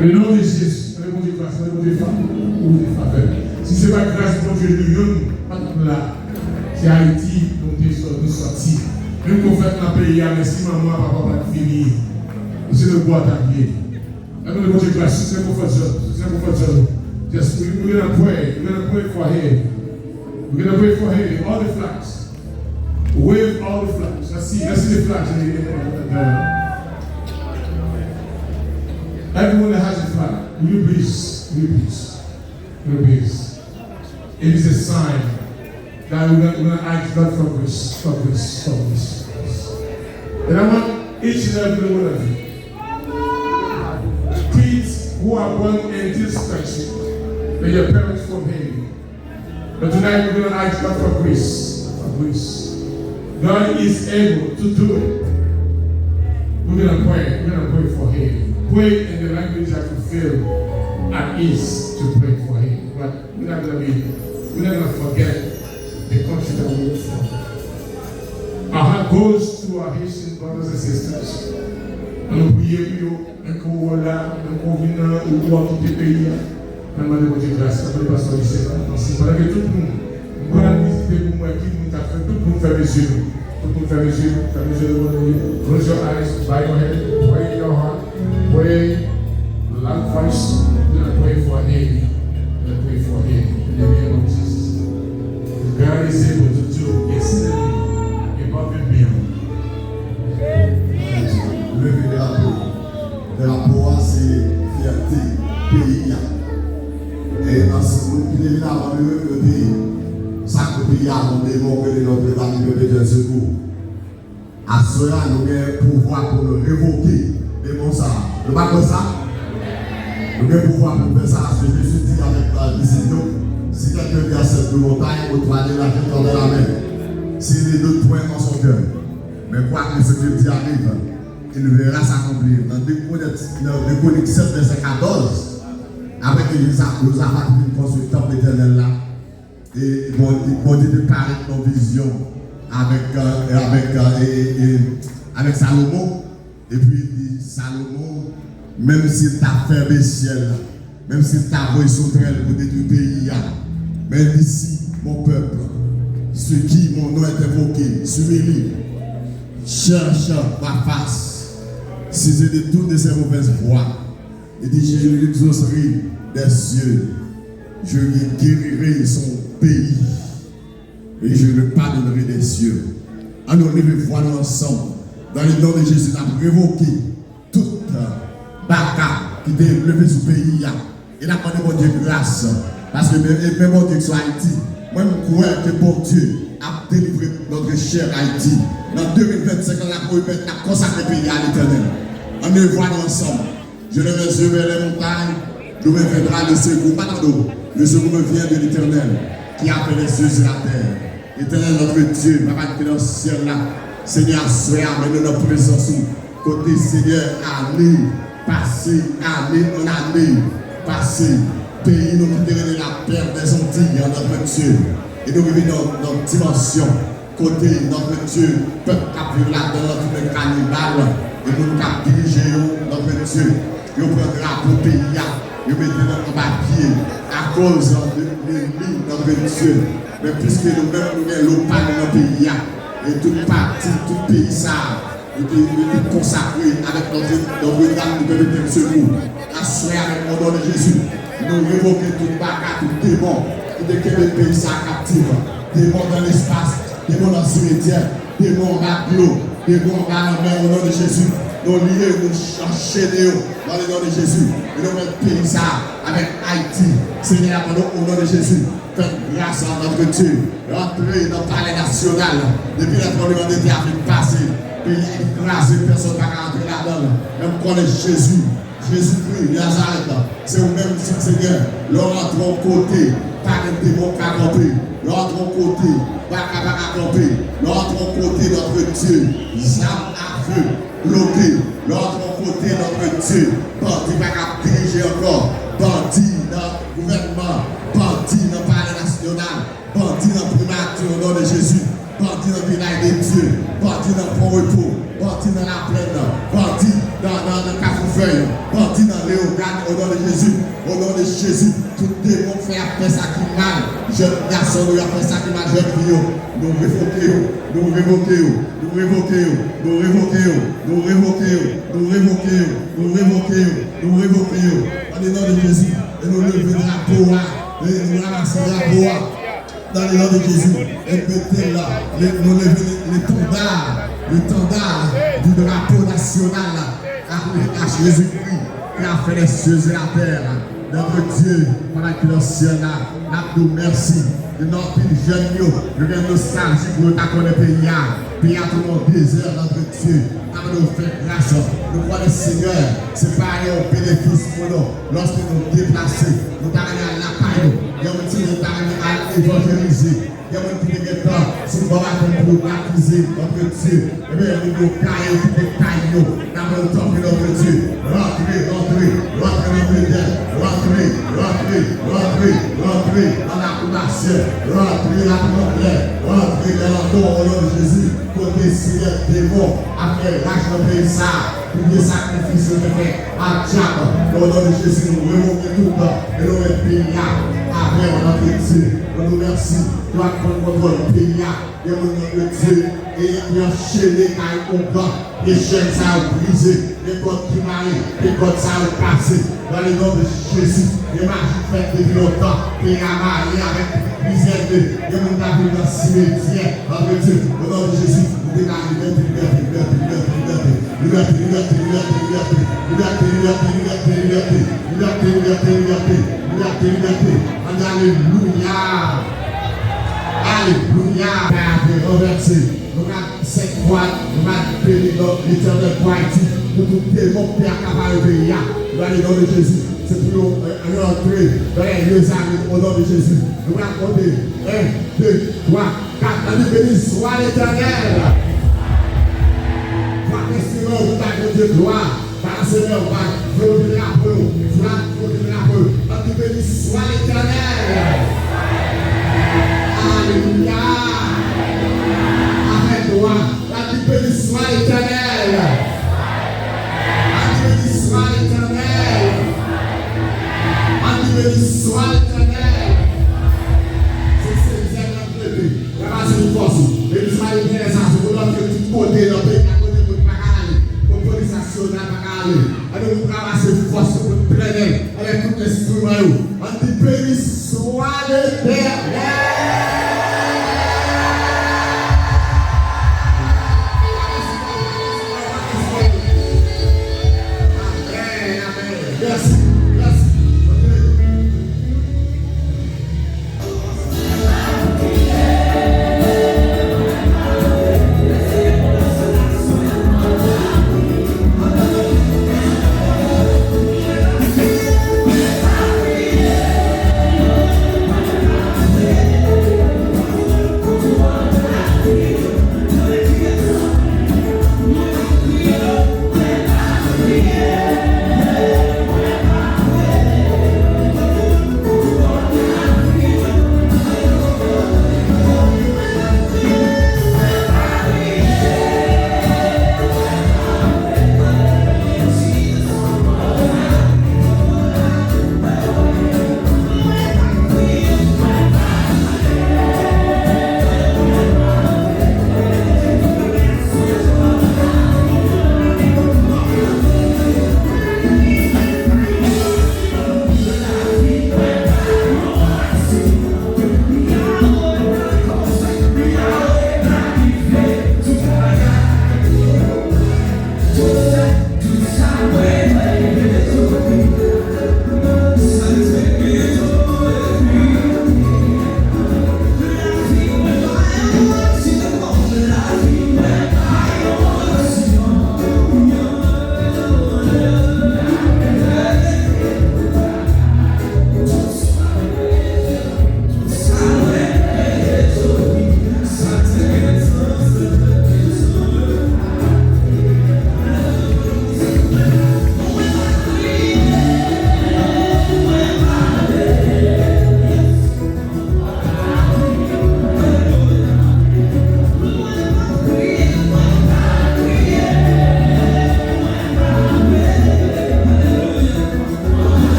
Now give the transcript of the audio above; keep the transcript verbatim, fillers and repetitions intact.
Le non de Jezi, mande Bondye gras, mande Bondye fa-, Bondye favè. Si se pa gras Bondye, nou youn pa t ap la. Se Ayiti nou te sò-, nou sòti. Menm konfèt nan peyi a, men si manman, papa pa t vini, se le bwa ta ye. Mande Bondye gras, si se konfèt zòn, si se konfèt zòn. Just, we, we're gonna pray, we're gonna pray for Haiti. We're gonna pray for Haiti, all the flags. Wave all the flags. Let's see, let's see the flags in the, in the, in the, everyone that has a flag, will you please, will you please, will you please? It is a sign that we're gonna, we're gonna ask God for grace, for grace, for grace. And I want each and every one of you, kids who are born in this country, may your parents from Haiti. But tonight we're gonna ask God for grace. For grace. God is able to do it. We're gonna pray. We're gonna pray for him. Pray in the language that you feel at ease to pray for him. But we're not gonna be, we're not gonna forget the country that we live from. Our heart goes to our Haitian brothers and sisters. Ann nou priye pou yo. Menm ke w wè w la, menm ke w vin nan, ou, ou ap kite peyi a, n ap mande Bondye gras, n ap mande pastè Lisè la, panse, pandan ke tout moun, m pral vizite pou m wè ki moun k ap fè, tout moun fèmen zye nou. Tout moun fèmen zye nou, fèmen zye nou, close your eyes, bow your head, pray in your heart, pray loud voice, we are praying for Haiti, we are praying for Haiti, in the name of Jesus. God is able to do exceedingly above and beyond. Leve drapo. Drapo a se fyète peyi a. E ansanm nou ki te vin avan nou yo, yo te sakre peyi a avè yon demon ki rele Notre Dame de Perpétuel Secours. Aswè a, nou gen pouvwa pou nou revoke demon sa a. Nou pa kwè sa? Nou gen pouvwa pou nou fè sa, paske Jezi di avèk, euh, disip yo, si quelqu'un dit à cette montagne, ôte-toi de là, jette-toi dans la mer. S'il ne doute point en son cœur, mais croit que ce qu'il dit arrive, il verra s'accomplir. Nan de Kwonik, nan de Kwonik sèt, vèsè katòz, apre ke Joza-, Jozafat fin konstwi tanp Letènèl la, e Bon-, Bondye te parèt nan vizyon avèk, euh, avèk, euh, e, e, e, avèk Salomon, epi li di Salomon, menm si l ta fèmen syèl la, menm si l ta voye sotrèl pou detwi peyi a, men li di, si mon peuple, sur qui mon nom est invoqué, s'humilie, cherche ma face, si se détourne de ses mauvaises voies, li di, je l'exaucerai des cieux, je guérirai son pays. Et je le pardonnerai des cieux. Ann nou leve vwa nou ansanm. Dans le nom de Jésus, n ap revoke tout, euh, baka ki te leve sou peyi a. E n ap mande Bondye gras. Paske men, e men Bondye ki sou Ayiti. Mwen, m kwè ke Bondye ap delivre notre chère Haïti. Nan de mil vennsenk la, n ap remèt, n ap konsakre peyi a a Letènèl. Ann leve vwa nou ansanm. Je lève mes yeux vers les montagnes, d'où me viendra le secours. Patando, le secours me vient de l'Éternel, qui a fait les cieux et la terre. Éternel notre Dieu, Papa ki nan syèl la, Senyè, aswè a, mennen nou nan prezans ou. Kote, Senyè, ane pase, ane an ane pase, peyi nou ki te rele la perle des Antilles, notre Dieu. E nou rive nan, nan dimansyon kote, notre Dieu, pèp k ap viv ladan l an tounen kanibal, e moun k ap dirije yo, notre Dieu, yo pran drapo peyi a, yo mete l anba pye, akoz de, de li, notre Dieu. Men piske nou menm, nou gen lo pa nou nan peyi a, e tout pati, tout peyi sa a, nou te, nou te konsakre avèk Notre, Notre Dame de Perpétuel Secours. Aswè a, avèk o non de Jezi, nou revoke tout baka, tout demon ki te kenbe peyi sa a kaptif. Demon nan lespas, demon nan simetyè, demon anba dlo, demon anba lanmè, o non de Jezi. Nou lye, nou ch-, anchene yo dans le nom de Jésus. E nou mèt peyi sa a avèk Ayiti. Senyè, pandan o non de Jezi, fè gras a notre Dieu. Rantre nan palè nasyonal. Depi lè tranblemanntè a fin pase, peyi a kraze, pèsonn pa ka rantre ladan l. Men m konnen Jezi, Jezikri Nazarèt, se ou menm, Senyè. Lè w rantre yon kote, pa gen demon k ka kanpe. Lè w rantre yon kote, baka pa ka kanpe. Lè w rantre yon kote, notre Dieu, zam a fe bloke. Lè w rantre yon kote, notre Dieu, bandi pa ka dirije ankò. Bandi nan gouvènman, bandi nan palè nasyonal, bandi nan primati, o non de Jezi. Bandi nan Vilaj de Dye, bandi nan Pon Repo, bandi nan Laplèn, bandi nan, nan, nan Kafou Fèy, bandi nan Leyogà, O non de Jezi, o non de Jezi, tout demon k fè y ap fè sa ki mal, jèn gason nou y ap fè sa ki mal, jèn fi yo, nou revoke yo, nou revoke yo, nou revoke yo, nou revoke yo, nou revoke yo, nou revoke yo, nou revoke yo, nou revoke yo, o non de Jezi, e nou leve drapo a, e nou ranmase drapo a. Dans le nom de Jésus, e mete la, le, nou leve le, l'étendard, l'étendard du drapeau national, avec Jezikri, ki a fè lè sye e latè. Notre Dieu, pandan ki nan syèl la, n ap di w mèsi. Gen anpil jèn yo, yo gen nostalji pou yo ta konnen peyi a. Peyi a tounen yon dezè, Notre Dieu. N ap mande w fè gras. Nou konnen, Senyè, se pa yon benefis pou nou. Lòske nou deplase, nou ta renmen al lakay nou. Gen moun ki di nou ta renmen al evanjelize. Gen moun ki te gen tan sou bò batèm pou yo batize, Notre Dieu. Ebyen, moun yo gaye kite kay yo. N ap mande w tanpri, Notre Dieu. Rantre, rantre, rantre nan Eden. Rantre, rantre, rantre, rantre nan lakou Masyè. Rantre nan Tranblè. Rantre nan Lanmò, o non de Jezi. Kote, Senyè, demon ap fè raj nan peyi sa a, pou vye sakrifis yo te fè a dyab, o non de Jezi, nou revoke tout, e nou met peyi a avè w, Notre Dieu. Nou di w mèsi, nou ap pran kontwòl peyi a. Gen moun, Notre Dieu, e ki anchene kay ougan, e chèn sa yo brize. Gen kòd ki mare, gen kòd sa yo kase. Dans le nom de Jésus, gen maji k fèt depi lontan. Peyi a marye avèk plizyè nè. Gen moun k ap viv nan simetyè. Antre Dye, o non de Jezi, nou deklare libète, libète, libète. Libète, libète, libète, libète. Libète, libète, libète, libète. Libète, libète, libète. Libète, libète. Ann alelouya. Alelouya. Kay ap ranvèse. Nou ka Sèt fwa, nou va beni non Letènèl pou Ayiti, pou tout demon k te akapare peyi a. Dans le nom de Jésus, se pou yo, euh, rantre dans les lieux arid, o non de Jezi. Nou va konte, en, de, twa, kat. Ann di, beni swa Letènèl. Frape sou men w pou bay Bondye glwa. Balanse men w, bay, fwote drapo w, fwa, fwote drapo w. Ann di, beni swa Letènèl. Alelouya. Avèk glwa. Ann di, beni swa Letènèl. Ann di, beni swa Letènèl. Ann di, beni swa Letènèl. Se Senyè nan trete. Travay sou fòs ou. Beni swa Letènèl, sa se pou lòt yo tout kote nan peyi a, kote moun pa ka ale. Kot polis nasyonal pa ka ale. Ann di, nou travay sou fòs ou pou trennen avèk tout enstriman yo. Ann di, beni swa Letènèl. Amèn, amèn. Mèsi, mèsi.